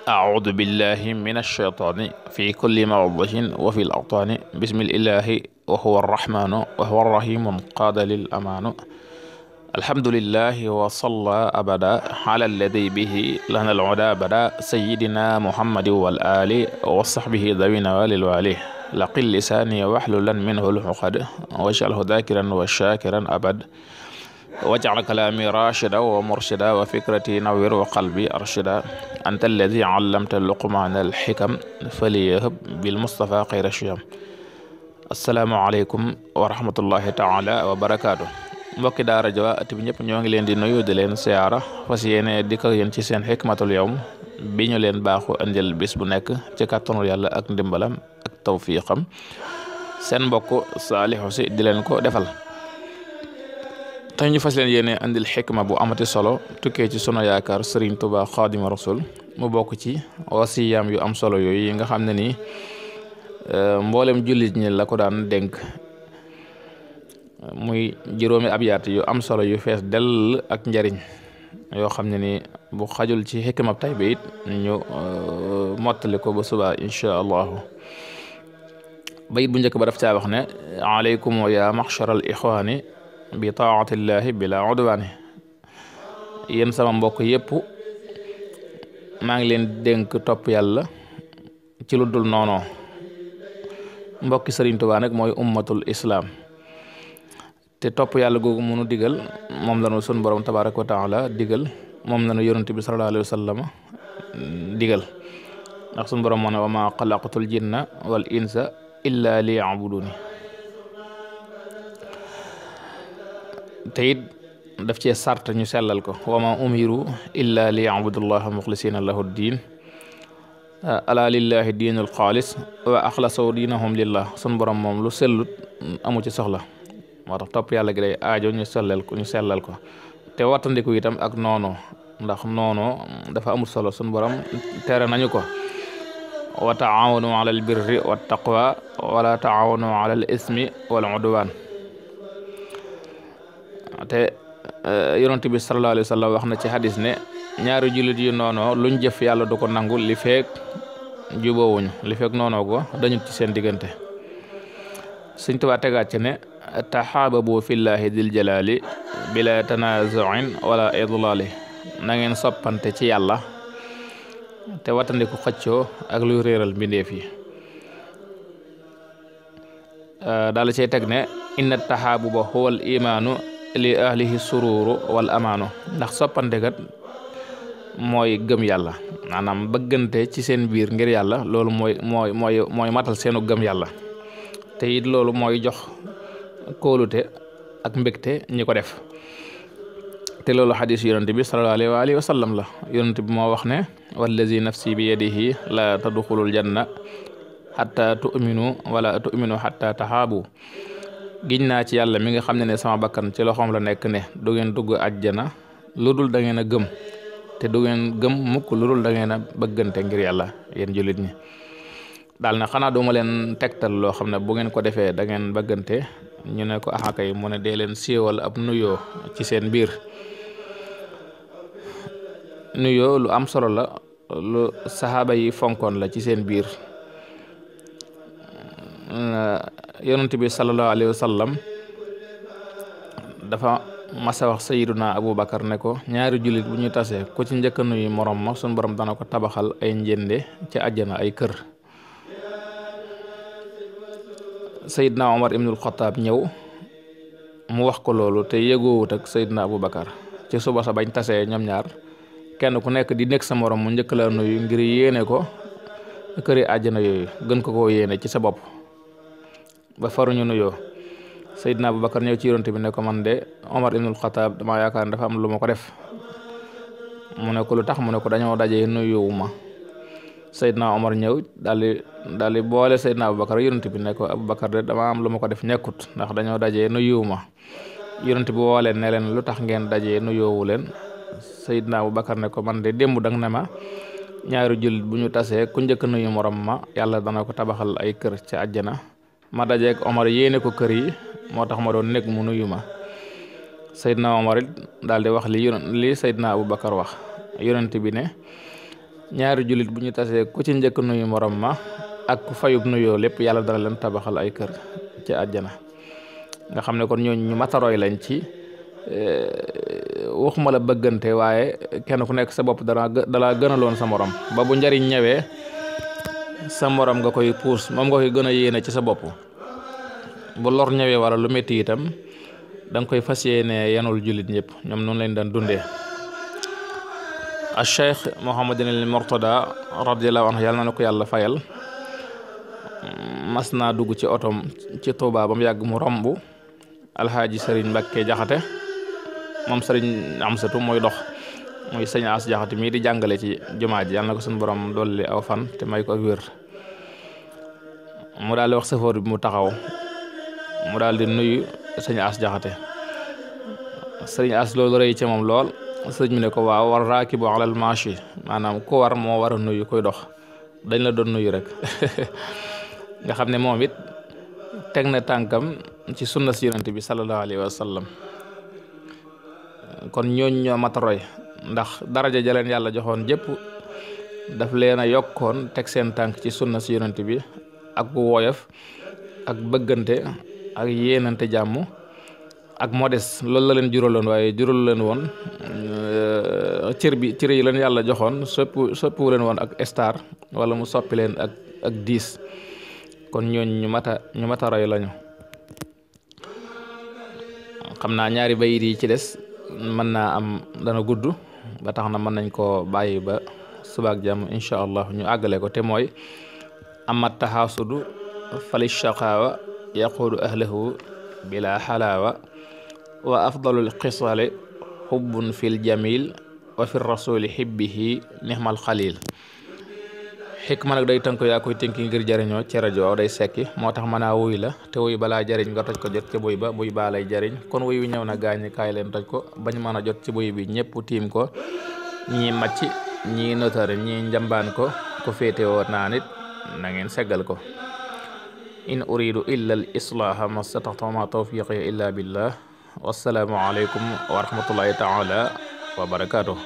أعوذ بالله من الشيطان في كل موضع وفي الأوطان بسم الإله وهو الرحمن وهو الرحيم قاد للأمان الحمد لله وصلى أبدا على الذي به لنا العدا بدا سيدنا محمد والآل وصحبه ذوي النوال الوالي لقل لساني واحللا منه العقد واجعله ذاكرا وشاكرا أبد waj'al kalaami rashida wa murshida wa fikrati nawwir wa qalbi arshida anta alladi allamta luqmaana alxikam faliyahab bil mustafa xayra shiyam. assalaamu aleykum wa rahmatullahi taala wa barakaatu. mbokki daara ja at bi ñëpp ñoo ngi leen di nuyu di leen siyaara fas yéene di ko yéen ci seen xikmatul yawm bi ñu leen baaxu andil bis bu nekk ci kàttanul yàlla ak ndimbalam ak tawfiqam seen mbokk Saalihu Si di leen ko defal. tey ñu fas leen yéene andil xikma bu amati solo tukkee ci sunu yaakaar Serigne Touba Xaadimu Rasul mu bokk ci wasiyaam yu am solo yooyu yi nga xam ne nii mboolem jullit ñi la ko daan dénk muy juróomi abyaat yu am solo yu fees dell ak njariñ yoo xam ne ni bu xajul ci xikma tay bi it ñu mottali ko ba suba insha allahu. bayit bu njëkk ba daf caa wax ne aleykum ya maxshar al ixwaani bi taatillahi bila udwaani. yéen sama mbokk yépp maa ngi leen dénk topp yàlla ci lu dul noonoo. mbokki Sëriñ Tuubaa nag mooy ummatul islaam te topp yàlla googu munu digal moom lanu sun borom tabaaraka wa taala digal moom lanu yonent bi sallallahu alayhi wa sallam digal ndax sun borom moo ne wa ma xalaqatul jinna wal insa illa liya'buduni. te it daf cee sart ñu sellal ko wa ma umiru illa li yabudullaha muxlisina lahu diin ala lillahi diinul xaalis wa axlasaw diinahum lillah. sun borom moom lu sellut amu ci soxla moo tax topp yàlla gi day aajo ñu sellal ko te wattandiku itam ak noonoo ndax noonoo dafa amul solo. sun borom tere nañu ko wa taawanu ala al birri wa taqwa wala taawanu ala al ismi wal udwan. te yonent bi sallallahu alayhi wa sallam wax na ci hadis ne ñaari jullit yu noonoo luñ jëf yàlla du ko nangu li feek jubóowuñu li feek noonoo ko dañu ci seen diggante. Sëñ Tuubaa tegaat ci ne taxaababu fillahi dil jalali bila tanazuin wala idlali. na ngeen soppante ci yàlla te wattandiku xëccoo ak luy réeral mbindeef yi. daal cay teg ne inna taxaabuba huwal imaanu li ahlihi sururu wal amaanu. ndax soppante kat mooy gëm yàlla maanaam bëggante ci seen biir ngir yàlla loolu mooy matal seenu gëm yàlla te it loolu mooy jox kóolute ak mbégte ñi ko def. te loolu xadis yonent bi sallallahu alayhi wa sallam la. yonent bi moo wax ne wallazi nafsi bi yadihi la tadxulul janna xatta tu'minu wala tu'minu xatta taxaabu. giñ naa ci yàlla mi nga xam ne sama bakkan ci loxoom la nekk ne du ngeen dugg àjjana lu dul da ngeen a gëm te du ngeen gëm mukk lu dul da ngeen a bëggante ngir yàlla yéen jullit ñi. daal na xanaa duma leen tegtal loo xam ne bu ngeen ko defee da ngeen bëggante. ñu ne ko axakay mu ne dee leen siiwal ab nuyoo ci seen biir. nuyoo lu am solo la lu saxaaba yi fonkoon la ci seen biir. yonent bi sallallahu alayhi wa sallam dafa masa wax sayiduna Abubakar ne ko ñaari jullit bu ñu tasee ku ci njëkk nuyu morom ma sun borom dana ko tabaxal ay njënde ci àjjana ay kër. sayidna Omar ibnul Xataab ñëw mu wax ko loolu te yëgoowut ak sayidna Abubakar. ci suba sa bañ tasee ñoom ñaar kenn ku nekk di nekk sa morom mu njëkk la nuyu ngir yéene ko këri àjjana yooyu gën ko koo yéene ci sa bopp ba faruñu nuyoo. Seydina Abubakar ñëw ci yonent bi ne ko man de Omar ibnul Xataab dama yaakaar ne dafa am lu ma ko def. mu ne ko lu tax mu ne ko dañoo dajee nuyuwuma. Seydina Omar ñëw daal di boole Seydina Abubakar yonent bi ne ko Abubakar de dama am lu ma ko def nekkut ndax dañoo dajee nuyuwuma. yonent bi woo leen ne leen lu tax ngeen dajee nuyoowu leen. Seydina Abubakar ne ko man de démb dang ne ma ñaari jullit bu ñu tasee ku njëkk nuyu morom ma yàlla dana ko tabaxal ay kër ci àjjana. ma dajeek Omar yéene ko kër yi moo tax ma doon nekk mu nuyu ma. Seydina Omar it daal di wax li Seydina Abubakar wax yonent bi ne ñaari jullit bu ñu tasee ku ci njëkk nuyu morom ma ak ku fayub nuyoo lépp yàlla dana leen tabaxal ay kër ci àjjana. nga xam ne kon ñooñu ñu mataroy lañ ci waxuma la bëggante waaye kenn ku nekk sa bopp dala gënaloon sa morom ba bu njariñ ñëwee sa morom nga koy puus moom nga koy gën a yéene ci sa bopp. bu lor ñëwee wala lu métti itam da nga koy fas yéene yanul jullit ñëpp ñoom noonu lañ daan dundee. al Cheikh Mouhamadul Mourtada radiyallahu anhu yàlla na ko yàlla fayal mas naa dugg ci otom ci Tuubaa ba mu yàgg mu romb alxaaji sëriñ Mbàkke Jaxate moom sëriñ Amsatu mooy dox muy sëñ As Jaxate mii di jàngale ci jumaa ji yàlla na ko suñu borom dolli aw fan te may ko ak wér. mu daal di wax safoor bi mu taxaw mu daal di nuyu sëñ As Jaxate sëriñ As loolu rëy ci moom lool sëriñ mi ne ko waaw war raakibu alal maashi maanaam ku war moo war a nuyu koy dox dañ la doon nuyu rek nga xam ne moom it teg na tànkam ci sunna si yonent bi sallallahu alayhi wa sallam. kon ñooñ ñoo mataroy ndax daraja ja leen yàlla joxoon jëpp daf leen a yokkoon teg seen tànk ci sunna si yonent bi ak bu woyof ak bëggante ak yéenante jàmm ak modeste loolu la leen juraloon waaye juralu leen woon cër yi leen yàlla joxoon soppiwu leen woon ak star wala mu soppi leen ak diis. kon ñooñ ñu mata roy lañu. xam naa ñaari bayit yi ci des mën naa am dana gudd ba tax na mën nañ koo bàyyi ba subaak jàmm incha allah ñu àggale ko te mooy amat taxaasudu fali shaqaawa yaquudu ahlahu bila xalaawa wa afdalul xisaali xubbun fil jamil wa fi rasuli xibbihi nixmal xalil. xikma nag day tënk yaa koy tënki ngir jariñoo ci rajo day sekki moo tax mën a wuy la te wuy balaa jariñ nga toj ko jot ci buy ba buy baa lay jariñ kon wuy wi ñëw na gaañi kaay leen toj ko bañ mën a jot ci buy bi ñëpp tiim ko ñii macc ñii notari ñii njambaan ko ku féete woo naa nit na ngeen seggal ko. in uridu illa al islaaha ma stataxta ma tawfiqi illa billah wassalaamu aleykum wa rahmatullahi taala wa barakatuh.